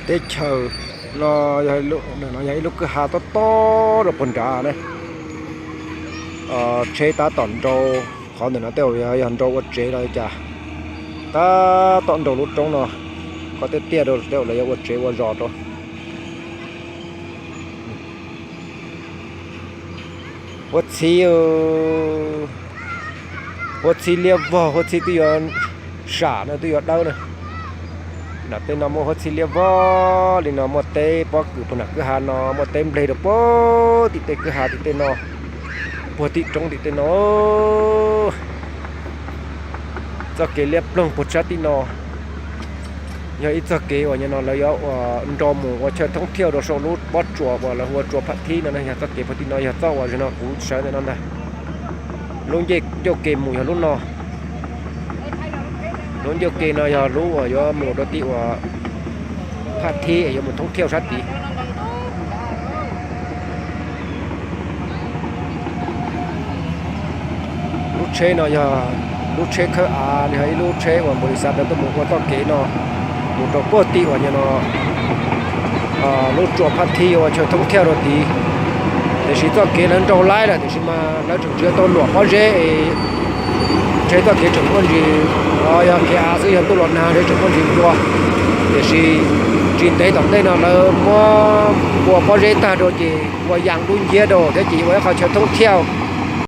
Teb chaws no yog, no yog ib lub kwj ha tob tob rau puag nrad ne. Tsheb tab tom nrau, qhov ntawm no tej zaum yog nrau ua tsev los li cas. Tab tom nrau lub roob no kom tiaj tiaj rau tej zaum lawv yuav ua tsev ua zos rau. Huab txhib, huab txhib liab vog, huab txhib twb yuav sam no twb yuav dawb na. Nram tej no muaj huab txhib liab vog li no, muaj teb pob kws puag nram kwj ha no, muaj teb nplej rau puag tim tej kwj ha tim tej no, puag tim roob tim tej no. Txoj kev liab ploog puag sab tim no yog ib txoj kev uas nim no lawv yuav ua nrau mus ua chaw thoob thiaj rau saum lub pob tsuas uas lawv hu ua tsuas Pham Thib no, yog txoj kev puag tim no yog txoj uas zaum no kuv sawv ntawm no ntag. Lub ncauj ke mus yog lub no. Lub ncauj ke no yog lub uas yuav mus rau tim uas Pham Thib yuav mus thoob thiaj sab tid. Lub tsheb no yog lub tsheb khawb av, yog ib lub tsheb uas npaum li xav tawv tuaj mus ua txoj kev no mus rau puag tim uas nim no lub tsuas Pham Thib yuav ua chaw thoob thiaj rau tid. Tiam sis txoj kev lawv nrau laib lawm tiam sis mas lawv tseem tsis tau luam pob zeb es tsheb txoj kev tseem muaj ntsis, yog kev av xwb, yog ntuj los nag tseem muaj ntsis nplua. Tiam sis tsis ntev tom ntej no lawv muab ua pob zeb tag rau ces ua yas dub nciab rau thiab ces ua ib qho chaw thoob thiaj.